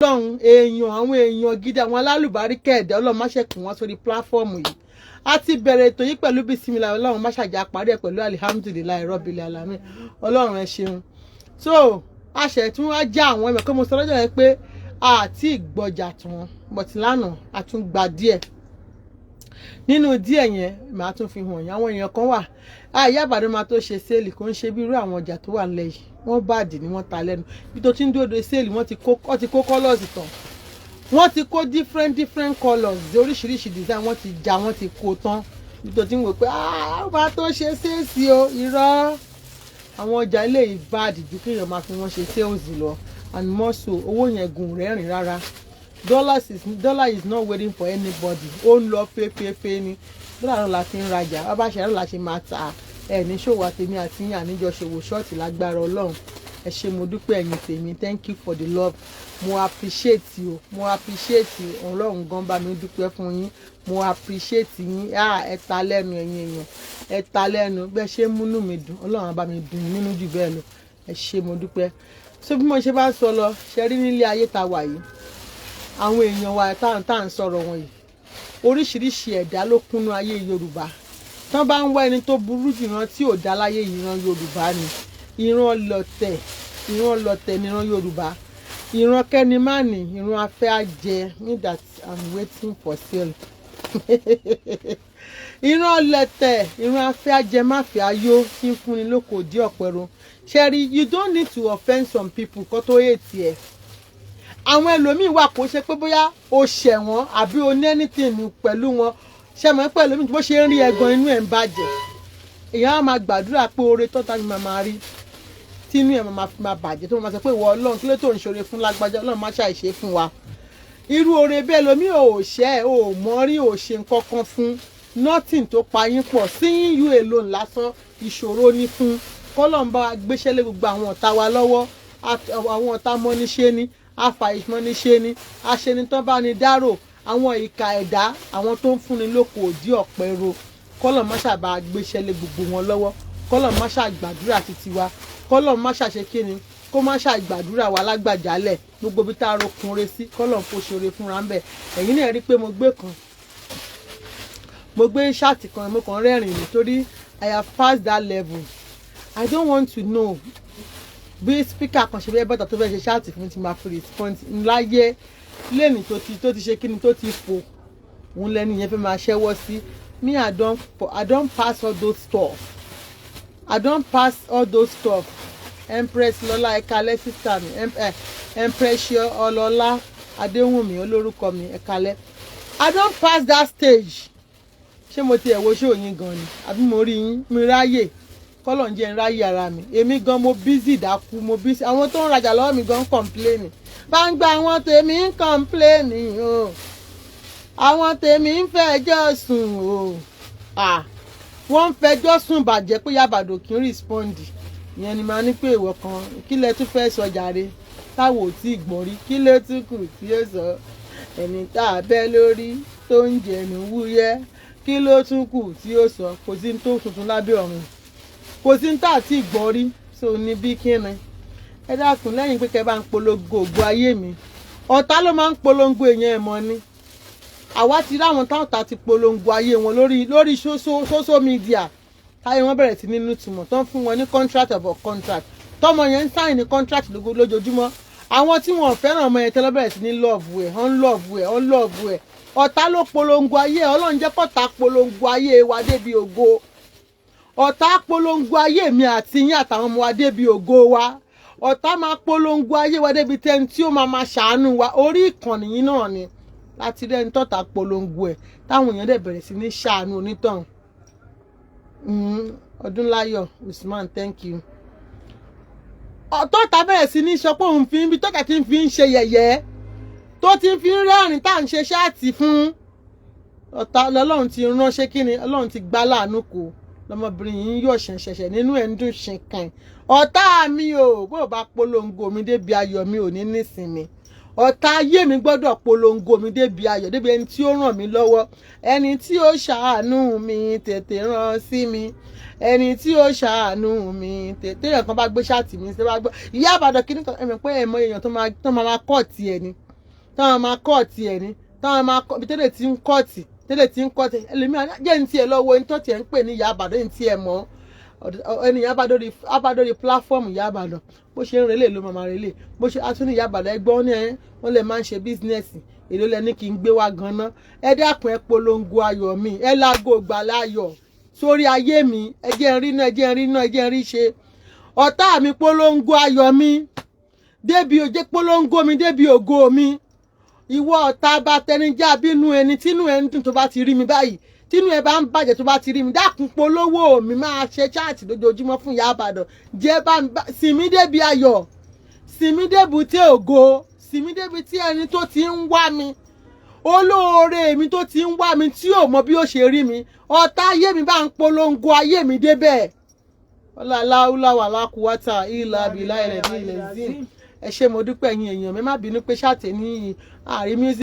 Ọlọ́run, èèyàn, àwọn èèyàn gidi, àwọn alálùbáríkà ẹ̀dá, Ọlọ́run má ṣe kùn wọ́n sórí platform yìí. A ti bẹ̀rẹ̀ ètò yìí pẹ̀lú bismillah, Ọlọ́run má ṣàjà parí ẹ̀ pẹ̀lú alhamdulillahi rabbil alamin. Ọlọ́run, ẹ ṣeun. So a ṣẹ̀ tún wá já àwọn ẹ̀mọ̀ pé mo sọ lọ́jọ́ yẹn pé a ti gbọ́jà tán, but lánàá a tún gba díẹ̀ nínú díẹ̀ yẹn. Màá tún fi hàn yín. Àwọn èèyàn kan wà, àyà Ìbàdàn máa tó ṣe sale, kò ń ṣe bí irú àwọn ọjà tó wà nílẹ̀ yìí. Wọ́n bàdì ni wọ́n ta lẹ́nu bí tó ti ń dúró de sale. Wọ́n ti kó colours tán, wọ́n ti kó different different colours, oríṣiríṣi design, wọ́n ti já, wọ́n ti kó tán. Bí tó ti ń wò pé ó máa tó ṣe sales o, irọ́. Àwọn ọjà ilé yìí bad ju kéèyàn máa fi wọ́n ṣe sales lọ, and more so, owó yẹn gùn rẹ́rìn rárá. Dollar is not waiting for anybody. Ó ń lọ fẹ́fẹ́fẹ́ ni. Dọ́là náà la fi ń rajà, bá ṣe náà la ṣe máa tà. Ẹ ní ṣòwò àtèmi àti yín àníjọ ṣòwò ṣọ́ọ̀tì lágbára Ọlọ́run. Ẹ ṣé, mo dúpẹ́. Ẹ̀yin tèmi, thank you for the love. Mo appreciate you, mo appreciate you. Ọlọ́run gan bá mi dúpẹ́ fún yín. Mo appreciate yín. Ah, ẹ ta lẹ́nu, ẹ̀yin èèyàn, ẹ ta lẹ́nu. Bẹ́ẹ̀ ṣe ń múnú mi dùn, Ọlọ́run á bá mi dùn nínú jù bẹ́ẹ̀ lọ. Ẹ ṣé, mo dúpẹ́. So bí mo ṣe bá ń sọ lọ, ṣe rí nílé ayé ta wà yìí, àwọn èèyàn wa tá à ń sọ̀rọ̀ wọn yìí, oríṣiríṣi ẹ̀dá ló kúnnú ayé Yorùbá. Tán bá ń wá ẹni tó burú jù, ìran tí ò dá láyé, ìran Yorùbá ni. Ìran lọ̀tẹ̀, ìran lọ̀tẹ̀ ni ìran Yorùbá, ìran kẹ́nimánì, ìran afẹ́ àjẹ. Me that I'm waiting for sale. Ìran lẹ̀tẹ̀, ìran afẹ́ àjẹ máfẹ́ ayó tí ń fúnni lóko dí ọ̀pẹ̀rọ. Ṣẹ́rí, you don't need to offend some people kó tó hate ẹ̀. Àwọn ẹlòmíín wà, kó ṣe pé bóyá o ṣẹ̀ wọ́n àbí o ní anything pẹ̀lú wọn. Ṣe mọ̀ pé ẹlòmíín, bó ṣe ń rí ẹ̀gàn, inú ẹ̀ ń bàjẹ́. Èèyàn á máa gbàdúrà pé oore tọ́ta mi máa rí, tí inú ẹ̀ máa fi máa bàjẹ́, tó máa sọ pé, "Ìwọ Ọlọ́run, kí ló tó ń ṣoore fún lágbájá?" Ọlọ́run má ṣàìṣe fún wa irú oore bẹ́ẹ̀. Lomi ò ṣẹ́ ò mọ̀ rí, ò ṣe nǹkan kan fún, nothing tó pa yín pọ̀. Seeing you alone lásán, ìṣòro ní fún. Kọ́lọ̀ ń bá wa gbéṣẹ́ lé gbogbo àwọn ọ̀tá wa lọ́wọ́. Àwọn ọ̀tá mọ́níṣe ni, àfàìmọ́níṣe ni, aṣenitán bá ní dárò, àwọn ìka ẹ̀dá, àwọn tó ń fúnni lóko òdí ọ̀pẹ ro. Kọ́lọ̀ má ṣàbá gbéṣẹ́ lé gbogbo wọn lọ́wọ́. Kọ́lọ̀ má ṣàgbàdúrà títí wa. Kọ́lọ̀ má ṣàṣe kíni, kó má ṣàgbàdúrà wa lágbàjálẹ̀. Gbogbo bí tá a rokun re sí, kọ́lọ̀ kó ṣoore fúnra ń bẹ̀. Ẹ̀yin náà rí i pé mo gbé kan, mo gbé shirt kan, mo kàn rẹ́rìn nítorí I have passed that level. I don't want to know bí speaker kan ṣe fẹ́ bọ́tà tó fẹ́ ṣe chat fún mi ti máa fi respond láyé lẹ́ni tó ti ṣe kíni, tó ti fò òun lẹ́ni yẹn fẹ́ máa ṣẹ́wọ́ sí me. I don pass all those stuff. I don pass all those stuff. Empress Lọlá, ẹ̀kalẹ́ sister mi. Empress Ọlọ́lá Adéwùnmí, olórúkọ mi, ẹ̀kalẹ́. I don pass that stage. Ṣé mo ti ẹ̀ wo ṣé òyìn gan ni àbí mo rí yín mi ráyè? Kọ́lọ̀ ń jẹ́ ń ráyè ara mi. Èmi gan mo busy dákú, mo busy. Àwọn tó ń rajà lọ́wọ́ mi gan ń complain. Bá ń gba àwọn tèmi ń complain o, àwọn tèmi ń fẹjọ́ sùn o. Ah, wọ́n ń fẹjọ́ sùn bàjẹ́ pé Yabàdò kì í respond. Ìyẹn ni màá ní pé ìwọ kan, kí lẹ tún fẹ́ sọ jàre táwọn ò tí ì gbọ́n rí? Kí ló tún kù tí ó sọ? Ẹni tá a bẹ́ lórí tó ń jẹnu wúyẹ́, kí ló tún kù tí ó sọ? Kò sí ní tó tuntun lábẹ́ ọ̀run, kò sí ní tá àti ìgbọ́n rí. So ní bí kíni, ẹ dákun, lẹ́yìn pé kẹ́ bá ń polongo ògo ayé mi, ọ̀tá ló máa ń polongo èèyàn ẹ̀ mọ́ ni. Àwa ti ráwọn táwọn ta ti polongo ayé wọn lórí social media, táyé wọn bẹ̀rẹ̀ sí ní nítumọ̀, tó ń fún wọn ní contract of contract, tọmọ yẹn ń sign ní contract lójoojúmọ́. Àwọn tí wọn ò fẹ́ràn ọmọ yẹn tẹ́lẹ̀ bẹ̀rẹ̀ sí ní love ẹ̀, ọ̀n love ẹ̀, ọ̀n love ẹ̀. Ọ̀tá ló polongo ayé ẹ̀. Ọlọ́run jẹ́ kọ́ta polongo ayé wa débi ògo. Ọ̀tá polongo ayé mi àti yín àtàwọn ọmọ wa débi ògo wa. Ọ̀tá máa polongo ayé wa débi tẹ́ni tí ó máa máa ṣàánú wa. Orí ìkànnì yìí náà ni láti rí ẹni tọ́ta polongo ẹ̀, táwọn èèyàn dẹ̀ bẹ̀rẹ̀ sí ní ṣàánú onítọ̀hún. Ọdúnláyọ̀ Usman, thank you. Tọ́ta bẹ̀rẹ̀ sí ní sọ pé òun fi ń bí tọ́ta ti fi ń ṣe yẹ̀yẹ́, tó ti fi ń rẹ́rìn tá à ń ṣe chat fún ọ̀tá, lọ́lọ́run ti ránṣẹ́ kí ni, Ọlọ́run ti gbá láàánú kò. Lọmọbìnrin yìí ń yọ̀ ṣẹ̀ṣẹ̀ṣẹ̀, nínú ẹ̀ ń dùn ṣìnkàn. Ọ̀tá mi ò, bó bá polongo mi débi ayọ̀ mi, ò ní nísinmi. Ọ̀tá ayé mi gbọ́dọ̀ polongo mi débi ayọ̀, débi ẹni tí ó ràn mí lọ́wọ́, ẹni tí ó ṣàánú mi, tètè rán sí mi, ẹni tí ó ṣàánú mi tètè. Èèyàn kan bá gbé chat mi ṣe, bá gbọ́ ìyá àbàdàn kí ní kan, ẹ̀mí pé ẹ̀mọ èèyàn tó máa kọ́ tiẹ̀ ni. Táwọn máa cut ẹ̀ ní, táwọn máa kọ́ ibi tẹ́lẹ̀ tí ń cut, tẹ́lẹ̀ tí ń cut ẹlòmíràn. Jẹ́ ní tiẹ̀ lọ́wọ́ ẹni tó tiẹ̀ ń pè ní Ìyá Ìbàdàn, ní tiẹ̀ mọ́ ẹnìyàn abádórí platform Ìyá Ìbàdàn. Bó ṣe ń relé ló máa relé, bó ṣe atúní Ìyá Ìbàdàn. Ẹgbọ́n ní ẹ wọ́n lè máa ń ṣe business. Èló lẹ ní kí n gbé wá ganan? Ẹ dákun, ẹ polongo ayọ̀ mi, ẹ láago ìgbàlá ayọ̀ sórí ayé mi. Ẹ jẹ́ n rí náà, ẹ jẹ́ n rí náà, ẹ jẹ́ n rí ṣe. Ọ̀tá mi, polongo ayọ̀ mi débi òjé, polongo mi débi ògo mi. Ìwọ ọ̀tá bá tẹnijá bínú ẹni tínú ẹ ń dùn tó bá ti rí mi báyìí, tínú ẹ bá ń bàjẹ́ tó bá ti rí mi, dákun, polówó mi. Máa ṣe chat lójoojúmọ́ fún Ìyá Ìbàdàn. Jẹ́ bá sinmi débi ayọ̀, sinmi débi tí ògo, sinmi débi tí ẹni tó ti ń wá mi, olóore mi tó ti ń wá mi tí ò mọ bí ó ṣe rí mi. Ọ̀tá ayé mi, bá ń polongo ayé mi débẹ̀. Ọláláwùláwà lákùúwátà ìlà àbílà ilẹ̀ ní ilẹ̀ zin. Ẹ ṣé, mo dúpẹ́. Ẹ̀yin èèyàn mi, má bínú pé ṣàtẹ̀ ní àárín music.